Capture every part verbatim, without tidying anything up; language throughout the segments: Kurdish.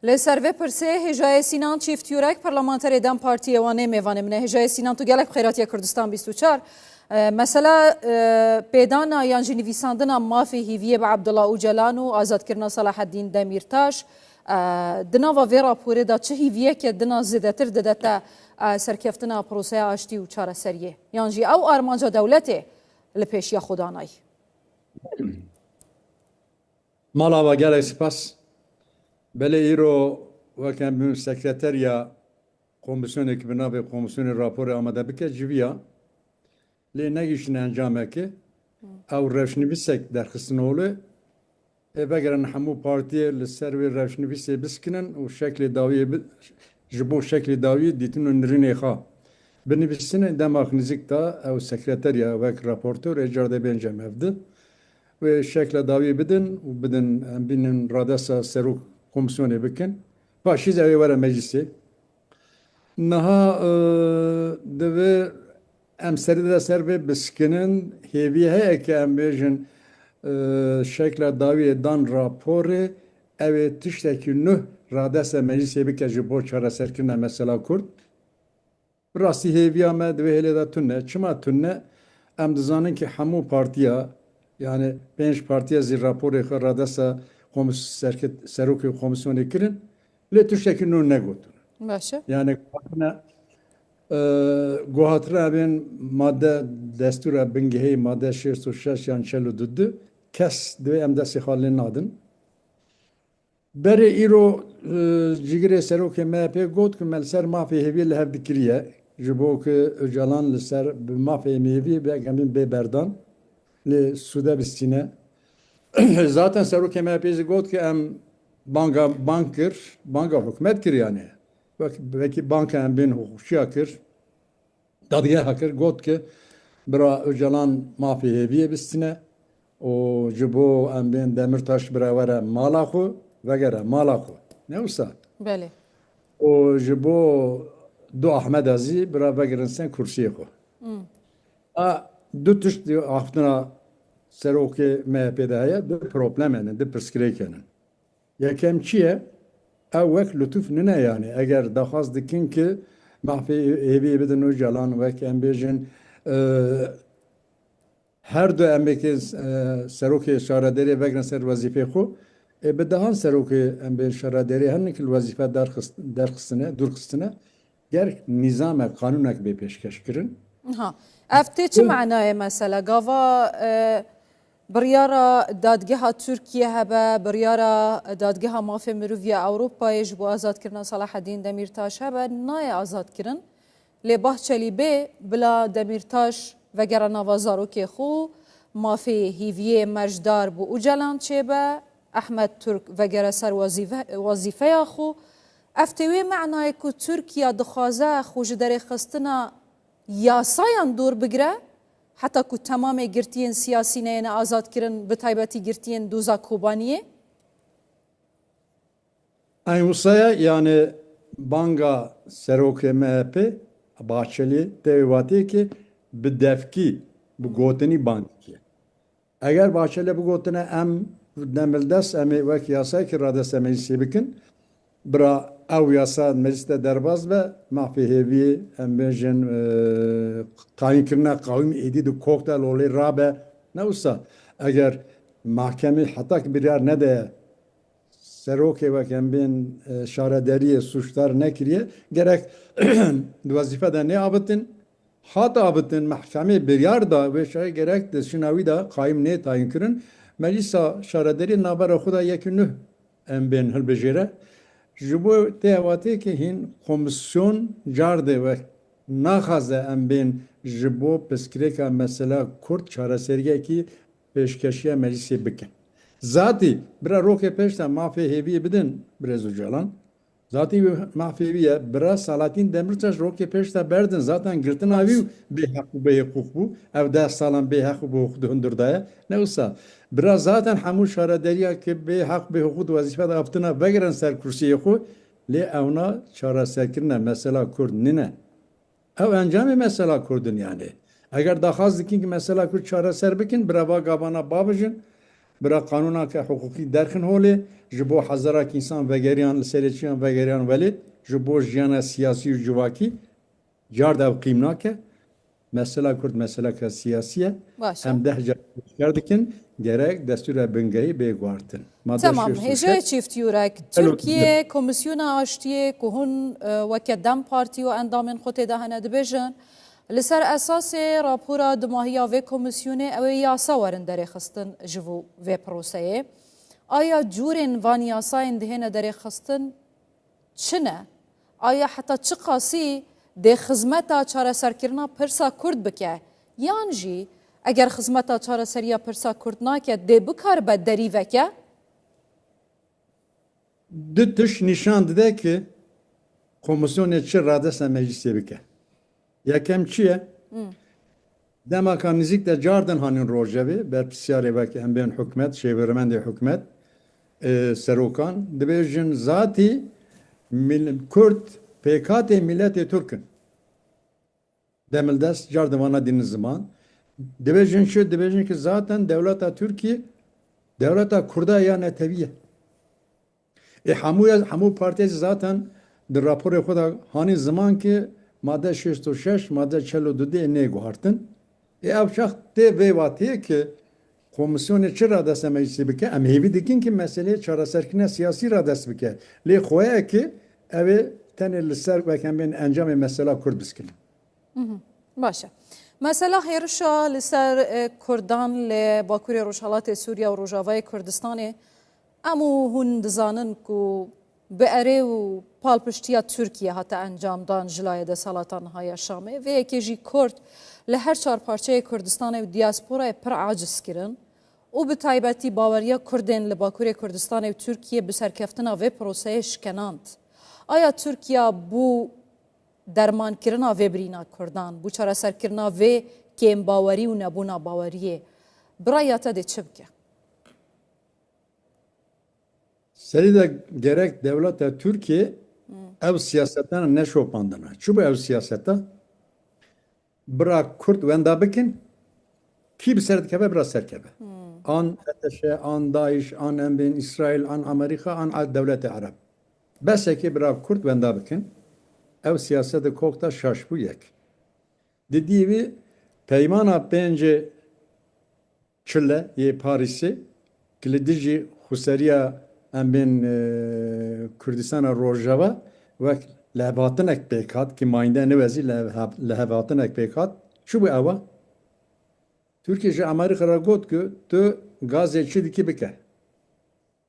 Li ser vê pirsê hêjayê Sînan Çîft Yurek, parlamenterê dem Partiyê Wanê mêvanê min e. Hêjayê Sînan, tu gelek bi xêr hatiye Kurdistan bîst û çar. E, mesela, e, pêdana yan jî nivîsandina mafê hîviyê bi Abdullah Ocalan û azadkirina Selahaddîn Demîrtaş, e, di nava vê raporê de çi hîviyeke dina zêdetir dide te, e, serkeftina proseya aştî û çareseriyê? Yan jî ew armanca dewletê li pêşiya xwe danayî? Mala we gelek spas. Belê îro weke min sekreteriya komisyonê ki bi navê komisyonê raporê amade bike civiya. Lê negihiştine encamekê. Ew rewşnivîsek derxistin holê. Ê vegerin hemû partiyê li ser wê rewşnivîsê biskinin û şeklê dawiyê bi, ji bo şeklê dawiyê dîtin û nirînê xwe binivîsinin. Dema nizîk de ew sekreteriya wek raportor ê car de bên cem hev di. Wê şekla dawiyê bidin û bidin, em bînin radesa serok komisyonê bikin. Paşî zî ew ê were meclisê. Niha, e, divê em serî de ser vê biskinin. Hêviyê heye ke em bêjin, e, şekla dawiyê dan raporê, ew ê tiştekî nuh radesa meclisê bike ji bo çareserkirina mesela Kurd. Bi rastî hêviya me di vê hêlê de tune. Çima tune? Em dizanin ki hemû partiya, yani pênc partiya zî raporê xwe radesa komis-, serket-, serokê komisyonê kirin. Lê tiştekî nû negotin. Baş e. Yani guhatine, e, guhatine bên madde destûra bingehê madde şêst û şeş yan çel û du du kes divê em destê xwe lê nadin. Berê îro, e, cigirê serokê M H P got ku me li ser mafê hêviyê li hev dikiriye. Ji bo ku Ocalan li ser bi mafê hêviyê bi em bê berdan, lê sûde bistîne. Zaten serokê M H P zî got ku em banga bank kir, banga hikûmet kir yani. Wek, wekî banka em bên hukûkçiya kir. Dadgeha kir, got ki bira Ocalan mafê hêviyê bistine û ji bo em bên Demirtaş bira were mala xwe, vegere mala xwe. Ne wisa? Belê. Û ji bo du Ahmeda zî bira vegirin ser kursiyê xwe. Hmm. A du tişt di axiftina serokê M H P de heye, du problem hene, du pirsgirêk hene. Yekem çi ye? Ew wek lutuf nine yani. Eger daxwaz dikin ki mafê hêviyê bidin Ocalan, wek em bêjin, e, her du em ê ki, e, serokê şaredariyê vegirin ser wezîfeyê xwe, e, bi dehan serokê em bê şaredariyê hene ki li wezîfe derxist-, derxistine, dûr xistine. Ger nîzamek, qanûnek bê pêşkeş kirin. Ha. Ev tê çi manayê mesela? Gava, e, biryara dadgeha Tirkiye hebe, biryara dadgeha mafê mirov ya Ewropayê ji bo azadkirina Selahaddîn Demîrtaş hebe, nayê azadkirin. Lê Bahçelî bê bila Demîrtaş vegere nava zarokê xwe, mafê hîviyê mercdar bi Ocalan çêbe, Ehmed Turk vegere ser wezîfe-, wezîfeya xwe. Ev tê wê manayê ku Tirkiye dixwaze xwe ji derêxistina yasayan dûr bigire, heta ku temamê girtiyên siyasî neyêne azadkirin, bi taybetî girtiyên doza Kobaniyê? Eyn wisa ye, yani banga serokê M H P, Bahçelî, tê wê watê ki bi devkî, bi gotinî bang dike. Eger Bahçelî bigotine em demildest, em ê wek yasayekî radesta meclisê bikin, bira ew yasa meclis de derbas be, mafê hêviyê, em bêjin, e, tayînkirina qawîm êdî di kok de lolê rabe, ne wisa. Eger mahkemê heta ki biryar nede, serokê wek em bên, e, şaredariyê sûcdar nekiriye, gerek di wezîfe de nêavitin, hat avitin, mehkemê biryar da, wê çaxê gerek di şina wî de qayîm nê tayîn kirin. Meclisa şaredariyê navbera xwe de yekî nuh em bên hilbijêre. Ji bo tê hevatê ki hîn komisyon cardê wek naxwaze em bên ji bo pirsgirêka mesela Kurd çareseriyekî pêşkeşiya meclisê bikin. Zatî bira rokê pêş de mafê hêviyê bidin, birêz Ocalan. Zatî wê mafê wî ye. Bira Salatîn Demirtaş rokê pêş de berdin. Zaten girtina wî bêheq û bêhiqûq bû. Ev deh salan bêheq û bêhiqûq di hundir de ye. Ne wisa. Bira zaten hemû şarederiya ki bêheq bêhiqûq di wezîfe de avtina vegirin ser kursiyê xwe. Lê ewna çareserkirine mesela Kurd nîne. Ew encamê mesela Kurd in yani. Eger daxwaz dikin ki mesela Kurd çareser bikin, bira va gavana bavijin, Bira qanûnake hiqûqî derxin holê, ji bo hezarak însan vegeriyan, li serê çiyan vegeriyan welêt, ji bo jiyana siyasî û civakî car de ew qîm nake. Mesela Kurd meseleke siyasî ye. Baş e. Em deh car pêşker dikin, gerek destûra bingehî bê guhartin. Madde Tamam, şêst û şeş. Hêjayê Çîft Yûrek, Elo, Tirkiye Komîsyona Aştiyê ku hûn, e, weke DEM Partî û endamên xwe tê de hene dibêjin, li ser esasê rapora dumahiya vê komîsyonê ew ê yasa werin derêxistin ji bo vê proseyê. Aya cûrên van yasayên dihêne derêxistin çi ne? Aya heta çi qasî dê xizmeta çareserkirina pirsa Kurd bike? Yan jî eger xizmeta çareseriya pirsa Kurd nake, dê bikaribe derî veke? Du tişt nîşan dide ki komîsyonê çi radesta meclisê bike. Yekem çi ye? Hmm. Demaka nizîk de cardin hanîn rojevê, berpirsiyarê wek em bên hikûmet, şêwirmendê hikûmet, e, serokan, dibêjin zatî mil-, Kurd pêkatê miletê Tirk in. Demildest car di vana dînin ziman. Dibêjin çi? Dibêjin ki zaten dewleta Tirkiyê dewleta Kurda ya netewî ye. Ê hemû ya, hemû partiya jî zaten di raporê xwe de hanî ziman ki madde şêst û şeş, madde çel û du dê nê guhartin. Ê ev çax tê vê watiyê ki komîsyonê çi radesta meclisê bike, em hêvî dikin ki meseleyê çareserkirina siyasî radest bike. Lê xweye ki ew ê tenê li ser wek em bên encamê mesela Kurd biskinin. Mhm. Baş e. Mesela hêrişa li ser, e, Kurdan li Bakurê Rojhelatê Sûriye û Rojavayê Kurdistanê, em û hûn dizanin ku bi erê û palpiştiya Tirkiye hate encamdan ji layê desthilata niha ya Şamê. Vê yekê jî Kurd li her çar parçeyê Kurdistanê û diasporayê pir aciz kirin û bi taybetî baweriya Kurdên li Bakurê Kurdistanê û Tirkiye bi serkeftina vê proseyê şikenand. Aya Tirkiye bû dermankirina vê birîna Kurdan, bû çareserkirina vê kêmbawerî û nebûna baweriyê, bi raya te dê çi bike? Serî de gerek dewleta Tirkiye Hmm. ew siyasetana neşopandina. Çi bû ew siyaseta? Bira Kurd wenda bikin, kî bi ser dikeve, bira ser keve. Hmm. An HTŞ, an DAIŞ, an em bên Îsraîl, an Amerîka, an a-, dewletê Ereb. Besekê bira Kurd wenda bikin. Ew siyasete kok de şaş bû yek. Di dî wî peymana pêncê çile yê Parîsê ki li dijî xweseriya em bên, e, Kurdistana Rojava wek lihevhatinek pêk hat, ki mayînde niwezî lihev-, lihevhatinek pêk hat. Çi bû ewa? Tirkiye ji Amerîka re got ku tu gazê çi dikî bike.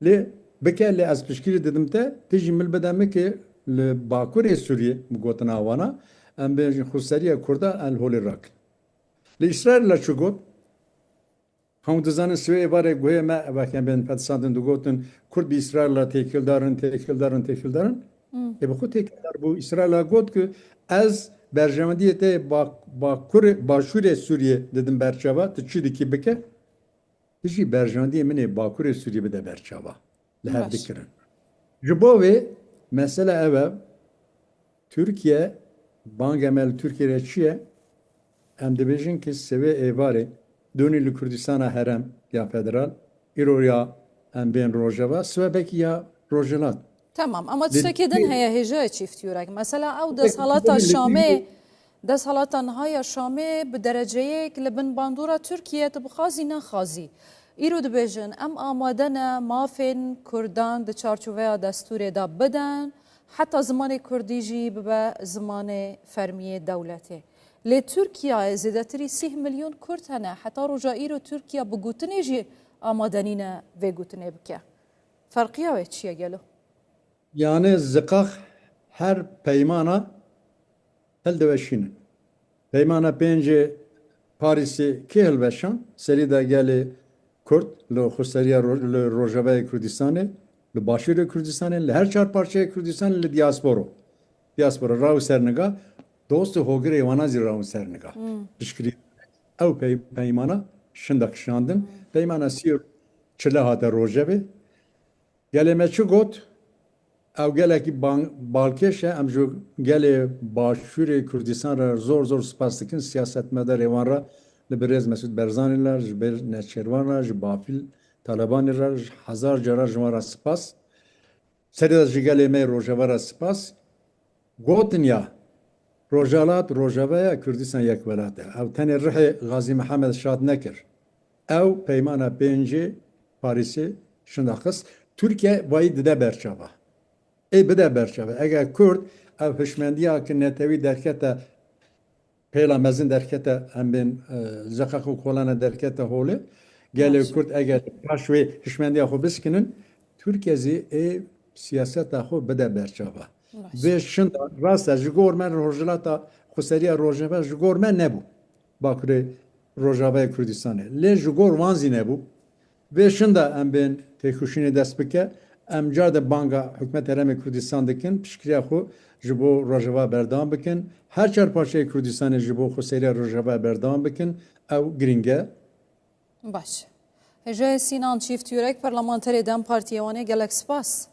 Lê bike, lê ez piştgirî didim te, tu jî mil bide min ki li Bakurê Sûriyê, bi gotina wana, em bêjin xweseriya Kurda el holê rakin. Li Îsraîl re çi got? Hemû dizanin sibê êvarê guhê me, wek em bên fetisandin digotin, Kurd bi Îsraîl re têkildar in, têkildar in, têkildar in. Hmm. Ê bi xwe têkildar bû. Îsraîla got ku ez berjewendiyê te yê Bak-, Bakurê, Başûrê Sûriyê didim berçava, tu çi dikî bike. Tu jî berjewendiyê min ê Bakurê Sûriyê bide berçava. Li hev Baş. dikirin. Ji bo vê mesele ev e, Tirkiye, banga me li Tirkiye re çi ye? Em dibêjin ki sivê êvarê donî li Kurdistana herem ya federal, îro ya em bên Rojava, sibe belkî ya Rojhilat. Tamam, ama Li tiştekê din heye hêjayê Çîft Yûrek. Mesela ew Li desthilata Tirkiye Şamê, desthilata niha ya Şamê bi dereceyek li bin bandora Tirkiye, tu bixwazî nexwazî. Îro dibêjin, em amade ne mafên Kurdan di çarçoveya destûrê de bidin, heta zimanê Kurdî jî bibe zimanê fermiyê dewletê. Lê Tirkiyeyê zêdetirî sîh milyon Kurd hene. Heta roja îro Tirkiye bi gotinê jî amade nîne vê gotinê bike. Ferqiya wê çi ye gelo? Yani ziqax her peymana hildiweşînin. Peymana pêncê Parîsê kê hilweşan? Serî de gelê Kurd li xweseriya ro-, li Rojavayê Kurdistanê, li Başûrê Kurdistanê, li her çar parçeyê Kurdistanê, li diasporo. Diaspora raw ser niga, dost û hogirê wana zî raw ser niga. Hmm. Piştgirî ew pey-, peymana şinda kişandin. Hmm. Peymana sî û çile hate rojevê. Gelê me çi got? Ew gelekî ban-, balkêş e. Em ji gelê Başûrê Kurdistan re zor zor spas dikin. Siyasetmedarê wan re, li birêz Mesûd Barzanî re, ji ber Nêçîrvan re, ji Bafîl Talebanê re hezar cara ji wan re spas. Serê de ji gelê me Rojava re spas. Gotin ya, Rojhilat Rojava ye, Kurdistan yek welat e. Ew tenê rihê Gazî Mihemed şad nekir. Ew peymana pêncê Parîsê şinda xist. Tirkiye vayî dide berçava. Ê bide berçava. Eger Kurd ev hişmendiya ki netewî derkete pêla mezin derkete, em bên, e, zeqaq û kolana derkete holê. Gelê Baş. Kurd eger paş wê hişmendiya xwe biskinin, Tirkiye zî ê siyaseta xwe bide berçava. Baş. Vê şinda rast e, ji gor me rojhilata xweseriya rojeve ji gor me nebû. Bakurê Rojavayê Kurdistanê. Lê ji gor wan zî nebû. Vê şinda em bên têkoşînê dest bike. Em car de banga Hikûmeta Herêmê Kurdistan dikin, piştgiriya xwe ji bo Rojava berdewam bikin. Her çar parçeyê Kurdistanê ji bo xweseriya Rojava berdewam bikin. Ew girîng e. Baş. Hêjayê Sînan Çîft Yurek, parlamenterê dem Partiyê Wanê, gelek spas.